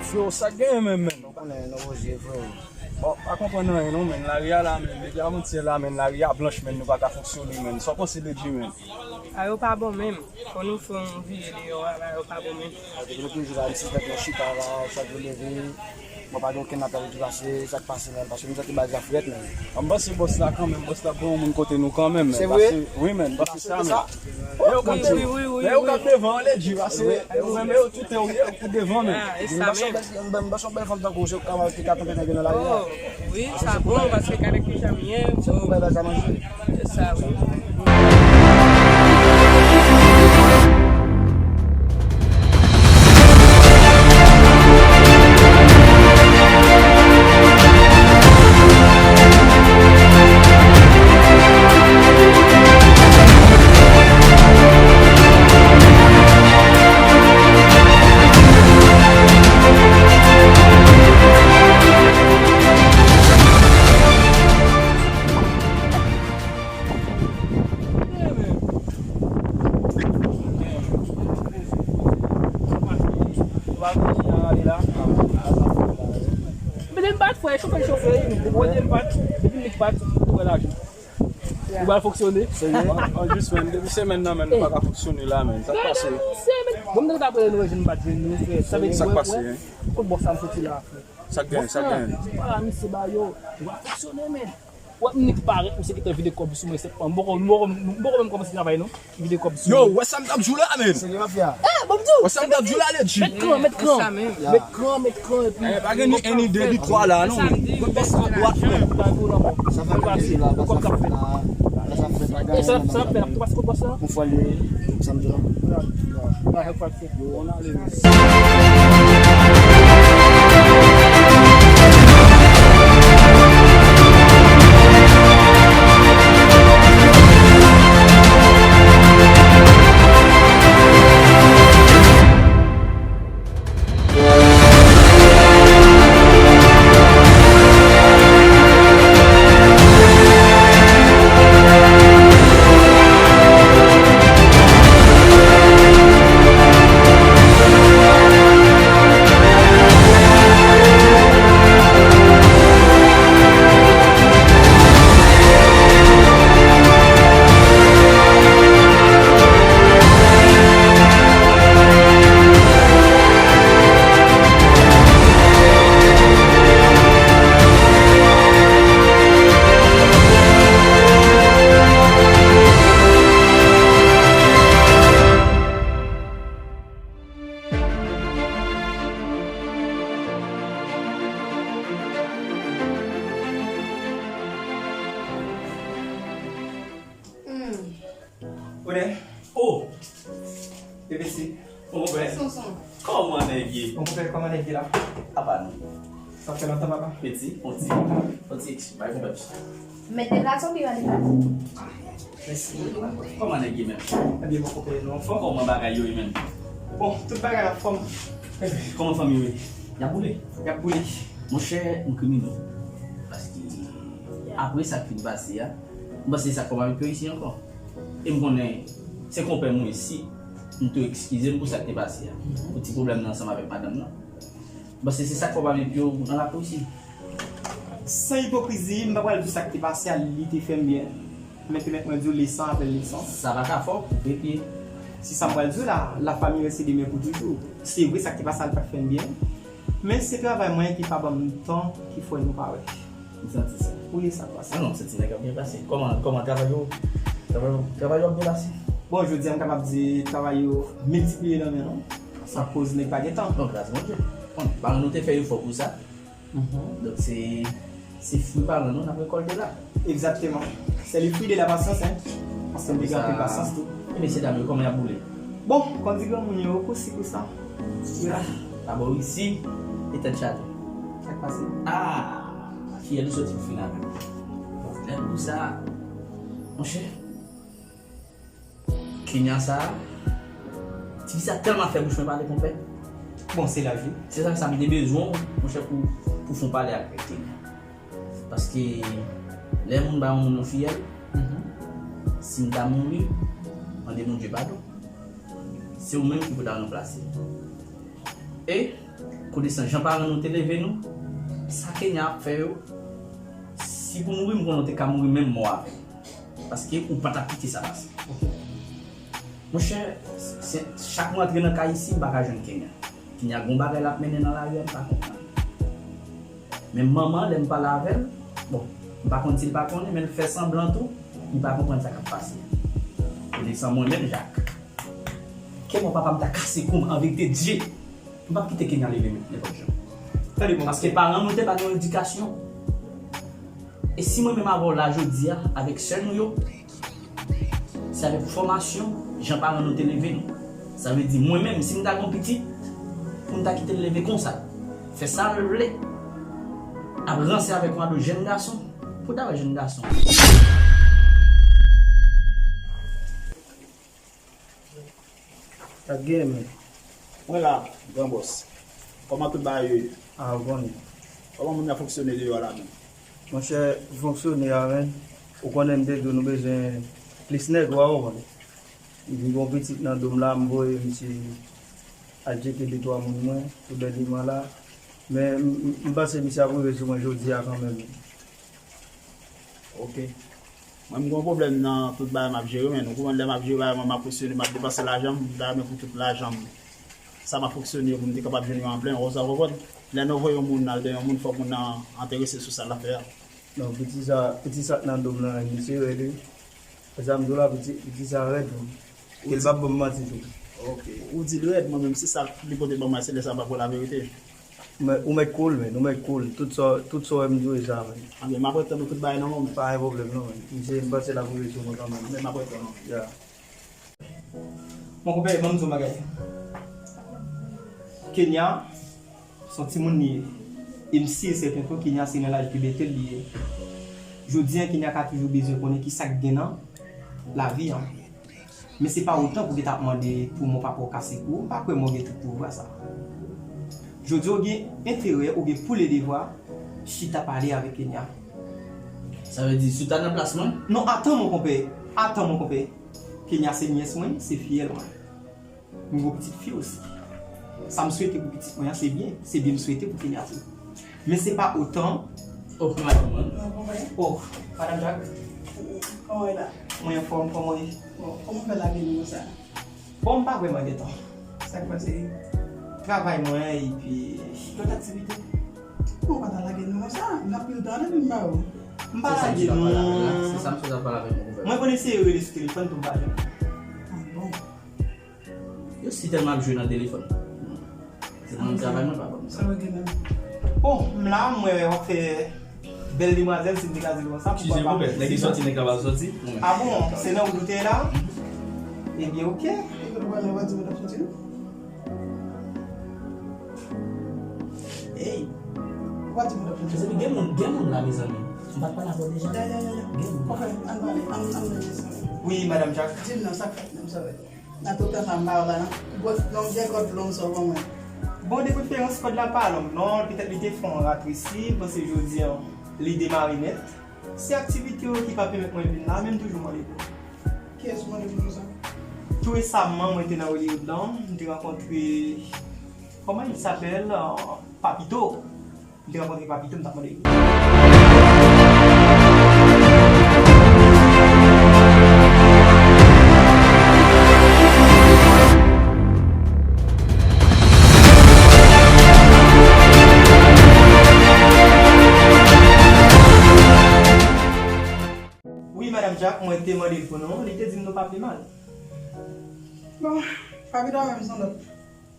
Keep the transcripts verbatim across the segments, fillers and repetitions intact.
Freo, sa k genyen menm, menn? Nou konnen, nou poze, freo. Bon, pa konprann anyen non, menn. Lari a la, menn. Depi avantyè la, menn, lari a blanch, menn. Nou pa ka fonksyone, menn. Sa w panse, Ledji, menn? A, yo pa bon menm. Fò nou fè yon vire deyò a, la, yo pa bon menm. A, depi nou toujou la, m si tèt mwen chita la, chak jou leve, mwen pa gen okenn apèl ki pase, sa k pase, menn? Paske m santi baz la frèt, menn. A, m panse bòs la kanmenm, bòs la pran yon moun kote nou kanmenm, menn. Se vre? Paske, wi, menn, paske sa, menn. Wi, wi, wi, wi. Lè yo k ap devan, Ledji, paske ou menm, yo tout ou ye, ou devan, menn. A, e sa menm. M panse yon bèl fanm tankou w, se ou k ka, ki ka tanpe nèg yo nan lari a. O, wi, sa bon, paske gade kijan m ye. Se pou bay baz la manje. E sa, wi. Mete m bat, frè, chofe, chofe. Mete m bat, depi m bat, ou wè lajan. Ou pral fonksyone. Serye? An, an jis, menn, depi semèn nan, menn, nou pa ka fonksyone la, menn. Sa k pase? Bon, m te ta prele nou, jwenn bat, jwenn nou, frè. Sa vle di, sa k pase, hein? Kot bòs la m soti la, frè? Sa k genyen, sa k genyen? Bòs la, misye ba yo. Ou pral fonksyone, menn. Ou wè m nik parèt, misye gentan vide kòb sou mwen, se pa, m poko, m poko, m poko menm kòmanse travay, non. Vide kòb sou mwen. Yo, wè sa m t ap di w la, menn? Serye, mafya? Eh, bon, m di w. Wè sa m t ap di w la, Ledji? Mèt kran, mèt kran. Mèt kran, mèt kran, epi. Eh, pa gen ni en ni de ni twa la, non. Mwen pase a dwat, menn. Sa va pase, la, sa fè la. Sa fè bagay. Sa, sa fè la, pase kot bòs la? Yon fwa li, sa m di la. Yo, on a le Konnen? Oh! Bebe si. Mon pè. Sonson. Kòman nèg ye? Mon pè, kòman nèg ye la? Apa nou? Sa fè lontan, papa. Peti, on ti, on ti, bay konpè pis la. Mèt deplase oubyen pa deplase? Mèsi. Kòman nèg ye menm? Ebyen, mon pè, nou anfòm. Kòman bagay yo ye menm? Bon, tout bagay anfòm. Kòman fanmi yo ye? Y ap boule. Y ap boule. Monchè, m kriminèl. Paske apre sa k fin pase a, m panse se sa k fè m pa met pye isi ankò. E m konnen se konpè m ou ye, si m tou eskize m pou sa k te pase a. Pou ti pwoblèm nan ansanm avèk madanm nan. M panse se sa k fè w pa met pye w nan lakou isi. San ipokrizi, m pa pral di w sa k te pase a, li te fè m byen. Men pèmèt mwen di w leson apre leson. Sa pa ka fè w koupe pye. Se sa m pral di w la, la famille reste de mè pou toujou. Se vre sa k te pase a, li pa t fè m byen. Men se travay mwen ki pa ban m tan ki fè nou pa wè. M santi sa. Wi, sa k pase. Ah non, m santi nèg ap byen pase. Kòman, kòman travay yo, travay yo, travay yo ap byen pase? Bon, jodi a m kapab di travay yo miltipliye nan men nou. Akoz nèg pa gen tan. Non, gras Bondye. Bon, paran nou te fè efò pou sa. Mhm. Donk se, se fwi paran nou n ap rekòlte la. Egzakteman. C'est le fruit de la patience, hein. Paske m te gen anpil pasyans tou. E mesye dam yo, kòman y ap boule? Bon, kòm di granmoun yo, kousi kousa. Yo la. Dabò isi, e tèt chaje. Sa k pase? Ah, fiyèl ou soti pou fin avè m. Lè m di sa, monchè, Kenya sa, tifi sa tèlman fè bouch mwen pale, konpè. Bon, se laj wi. Se sa, sa m te bezwen w, monchè, pou, pou fè yon pale ak Kenya. Paske lè moun ba yon moun yon fiyèl, mhm, si m ta mouri, mande Bondye padon. Se ou menm ki pou ta ranplase. E Konesan jan paran nou te leve nou, sa Kenya ap fè yo, si pou mouri, m konnen w te ka mouri menm mò avè l. Paske ou pa t ap kite sa pase. Monchè, se, chak mwen antre nan kay isi, m pa ka jwenn Kenya. Kenya gon bagay l ap mennen nan lari a, m pa konprann. Men manman, lè m pale avè l, bon, m pa konn si l pa konnen, men l fè sanblan tou, li pa konprann sa k ap pase. Konesan mwen menm, Jak, kè mwen papa m ta kase kou m, an verite Dye, m p ap kite Kenya leve menm, nenpòt jan. Tande bon. Paske paran nou te ba nou edikasyon. E si mwen menm avè w la jodi a, avèk sè nou yo, se avèk fòmasyon, jan paran nou te leve nou. Sa vle di, mwen menm, si m ta gon pitit, pou m ta kite l leve konsa, fè sa l vle, ap ranse avèk yon ado jèn gason, pou ta wè jèn gason. Sa k gen, men? Mwen la, gran bòs. Kòman tout bagay yo ye? A, ou konnen. Kòman moun nan fonksyone deyò la menm? Monchè, fonksyone a, men, ou konnen m te di w nou bezwen plis nèg, ou a konprann. M gen yon pitit nan do m la, m voye misye al tcheke de twa moun mwen, sou bèl liman la. Men, m, m, m panse misye ap rive sou mwen jodi a kanmenm. Ok. Mwen, m gen yon pwoblèm nan tout bagay m ap jere, men ou konprann lè m ap jere bagay mwen, m ap fonksyone, m ap depanse lajan m, m ta renmen pou tout lajan m, sa m ap fonksyone yo, pou m te kapab jwenn yo an plen, ou sa konprann? Lè nou voye yon moun al dèyè yon moun, fòk moun nan enterese sou sa l ap fè a. Non, piti sa, piti sa k nan do m nan, li serye wi. E sa m di w la, piti, piti sa rèd, wi. Ke l p ap ban m manti tou. Ok. Ou di l rèd, mwen menm, si sa li pote ban mwen, se lè sa m p ap wè laverite. Men, ou mèt cool, men, ou mèt cool. Tout sa, tout sa w wè m di w, e sa, men. Anben, m ap ret tann ou tout bagay nan men w, men. Pa gen pwoblèm, non, men. Misye, m panse l ap rive sou mwen kanmenm. Men m ap ret tann ou. Ya. Mon konpè, ban m di w yon bagay. Kenya, se yon timoun li ye. E m si e sèten tou, Kenya se nan laj pibète l li ye. Jodi a, Kenya ka toujou bezwen konnen ki sa k gen nan lavi an. Men se pa otan pou w gentan ap mande pou mwen papa w kase kou, m pa kwè mwen gen tout pouvwa sa. Jodi a, w gen enterè, w gen pou le devwa chita pale avèk Kenya. Sa vle di, si w ta nan plas mwen? Non, atan, mon konpè. Atan, mon konpè. Kenya se nyès mwen, se fiyèl mwen. M gon pitit fi osi. Sa m swete pou pitit mwen an, se byen. Se byen m swete pou Kenya tou. Men se pa otan. Oh, madanm mwen. Oh, madanm Jak. Kòman w ye la? Mwen anfòm, kòman w ye? Bon, kòman w fè lage nou konsa? Bon, m pa vrèman gen tan. Sa k pase? Travay mwen, epi. Lòt aktivite? Bon, w pa ta lage nou konsa. N ap pil tan depi m ba w. M pa lage nou. Se sa m sot ap pale avèk mwen. Mwen konn eseye rele sou telefòn tou, m pa jwenn. Ah bon? Yo si tèlman ap jwe nan telefòn. Se nan travay mwen pa konn sa. Bon, m la, m wè w ap fè bèl demwazèl, si m te ka di l konsa. Eskize m, konpè, nèg ki sòti, nèg la pral sòti. Ah bon, se nan wout ou te ye la? Ebyen, oke. Ey. Mezanmi, gen moun, gen moun la, mezanmi. M pa t pale avè w deja. Ya, ya, ya, ya. Gen moun. Ok, ann pale, ann, ann rele sa. Wi, madanm Jak. Di m non, sa k fèt menm, sa vre. Nan tout tan sa m ba w la, nan. Gòt long, vye kòd long sa w ban mwen. Bon, de preferans, kòd la pa long, non, petèt li te fè yon ratresi, m panse jodi a, li demare nèt. Se aktivite yo ki pa pèmèt mwen vin la, men m toujou mande pou ou. Kiyès mande pou nou sa? Tou resaman, mwen te nan Hollywood la, m te rankontre, comment il s'appelle, euh, Papito. M te rankontre Papito, m t ap mande li. Wi, madanm Jak, mwen te mande l pou nou, li te di m nou pa pi mal. Bon, Papito menm se yon lòt.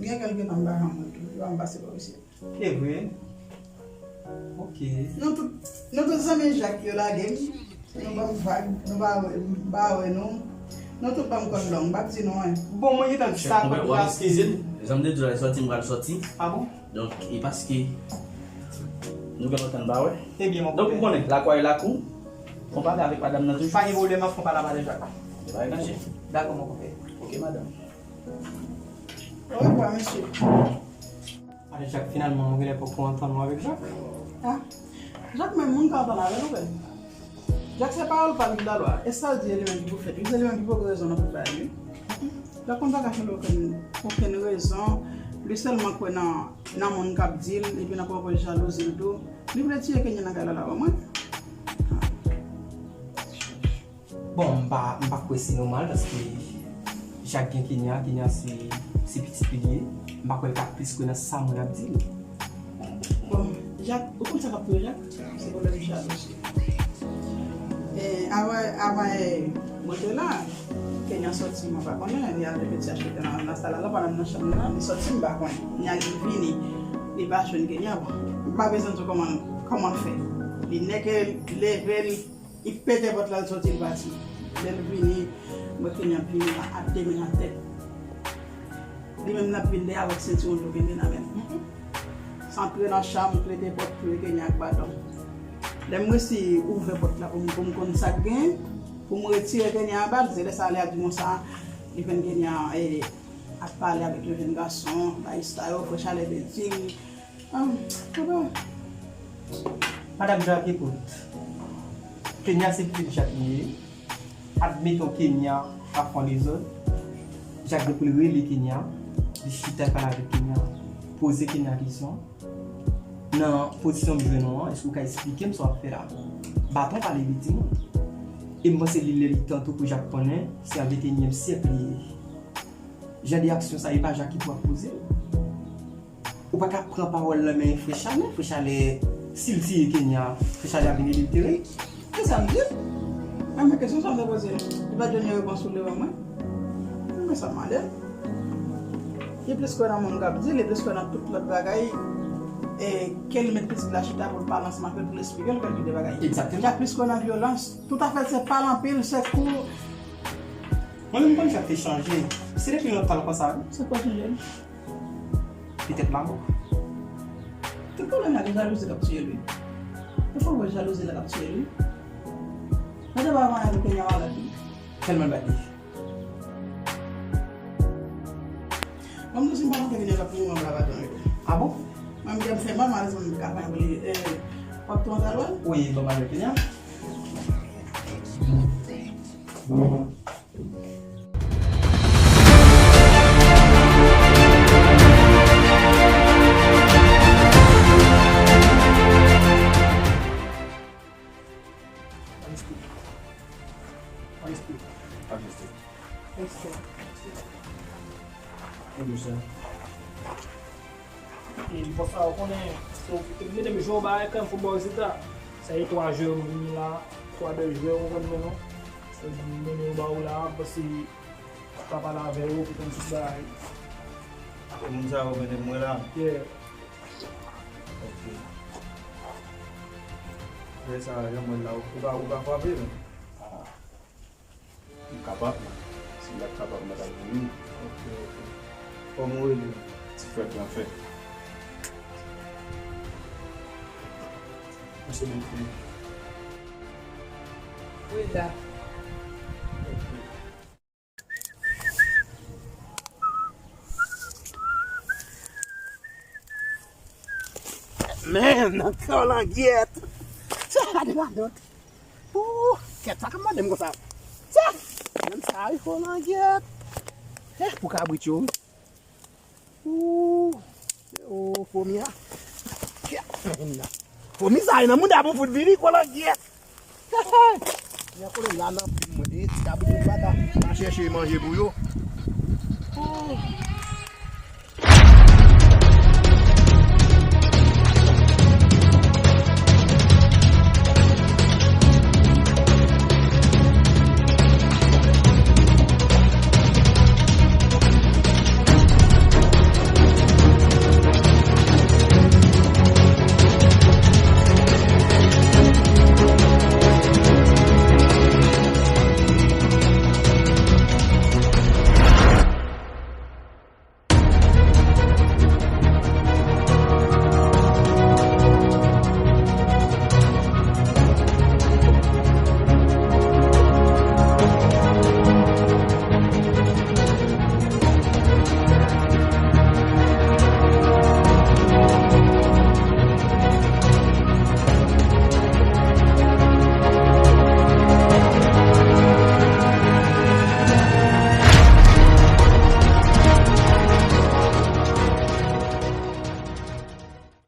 Gen kèlke tan m pa janm wè l tou, li pa janm pase pa isi. E vre? Ok. Nou tout, nou tout zanmi Jak yo lage m. Nou ban m vag, nou pa wè, m pa wè nou. Nou tout ban m kòd long, m p ap di nou anyen. Bon, mwen gentan di sa, kòd la. Eskize m, jan m te di w la, sòti, m pral sòti. Ah bon? Donk, e paske nou gen lontan n pa wè. Ebyen, mon konpè. Donk, ou konnen, lakou a e lakou. Fon pale avèk madanm nan toujou. Pa gen pwoblèm, m ap fon pale a madanm Jak. Se pa yon danje. Dakò, mon konpè. Ok, madanm. Orevwa, mesye. Ale, Jak, finalman, ou genlè poko antann ou avèk Jak. Ah, Jak menm, moun ka antann avè l, ou konpè. Jak se pawòl pa l ki lalwa. E sa l di, e li menm ki pou fèt. Wi, se li menm ki poko rezon nan tout bagay, wi. Jak konn pa ka fè okenn, okenn rezon. Li sèlman kwè nan, nan moun k ap di l, epi nan pwòp jalouzi l tou. Li vle tiye Kenya nan kay la, la, ban mwen. Bon, m pa, m pa kwè se nòmal paske Jak gen Kenya, Kenya se, se pitit li li ye. M pa kwè l ka plis kwè nan sa moun ap di l. Bon, Jak, ou konn sa k ap touye Jak? Se pwoblèm jalouzi. E, avan, avan, e, mwen te la, Kenya sòti, mwen pa konnen, li al te peti achte nan, nan sal la, pandan m nan chanm nan, li sòti, m pa konnen. Kenya li vini, li pa jwenn Kenya, bon, m pa bezwen di w kòman, kòman l fè. Li nèke leve l, li pete pòt la, l sòti, l pati. Lè l vini, m wè Kenya vini la, ak de men nan tèt. Li menm l ap vin dèyè avèk sentiwon l yo kenbe nan men l. Antre nan chanm, klete pòt, touye Kenya ak baton. Lè m resi ouvè pòt la pou m, pou m konn sa k gen, pou m retire Kenya anba l, se lè sa a li ap di m konsa, li jwenn Kenya, e, ap pale avèk yon jèn gason, bay sa yo, frè Chalè te di l. Ah, papa. Madanm Jak, ekout. Kenya se pitit Jak li ye. Admeton Kenya ap fè yon dezòd. Jak gen pou l rele Kenya. Li chita, l pale avèk Kenya. Poze Kenya kesyon. Nan pozisyon m jwenn ou an, èske w ka esplike m sa w ap fè la? Baton pa leve timoun. E m panse li lè li tan tou pou Jak konnen se an venteyinyèm syèk li ye. Jan de aksyon sa, e pa Jak ki pou ap poze l. Ou pa ka pran pawòl nan men frè Chalè. Frè Chalè, si l tiye Kenya, frè Chalè ap vin ede l tere l. Se sa m di l. Mwen, men kesyon sa m te poze l. Li pa t jwenn yon repons pou l te ban mwen. Mwen, men sa m mande l. Li plis kwè nan moun k ap di l, li plis kwè nan tout lòt bagay. E ke l met pitit la chita pou l pale ansanm avè l, pou l esplike l, pou l kite bagay. Egzakteman. Jak plis kwè nan vyolans. Tout afè l se pale anpil, se kou. Mwen menm, m konn Jak te chanje. Se depi lontan l konsa, wi. Se pa chanje l. Petèt lanmò. Tout pwoblèm la, se jalouzi k ap tiye l, wi. Ou fò wè jalouzi la k ap tiye l, wi. Mwen te pa konn avèk Kenya malad, wi. Tèlman l bat li. Mwen, m di w, si m pa monte Kenya, l ap mouri anba baton yo. Ah bon? Mwen, m te ap fè mal, malezman, m pa ka fè anyen pou li. E, w ap tou antre al wè l? Wi, ban m al wè Kenya. E, bon, sa, ou konnen, se w ki te mete m jwe yon bagay kanmenm, foutbòl, etsetera. Sa e twa jwè m vini la, twa bèl jwè, ou konprann mwen, non? Se m mennen yo ba ou la, paske pa pale avè yo, pou konn tout bagay. E moun sa yo mennen m wè la? Yeah. Ok. Lè sa, jan mwen la, ou ka, ou ka frape, men? M kapab, men si m pa t kapab, m pa t ap vini. Ok, ok. Kòman w rele? Ti frè Gran Frè. Mwen se Bèlfè. Freda. Ok. Men, nan kòlangyèt. Sa gade madanm. Ooh, kèt sa k ap mande m konsa. Sa, menm sa wi, kòlangyèt. Eh, pou kabrit yo wi. Ooh, oh, fomi a. Kèt, men la. Fomi sa e nan mouda pou fout vini, kòlangyèt. Hey, hey. Nèg konnen la nan fim mwen. E ti kabrit mwen pa ka pa chèche manje pou yo. Oh.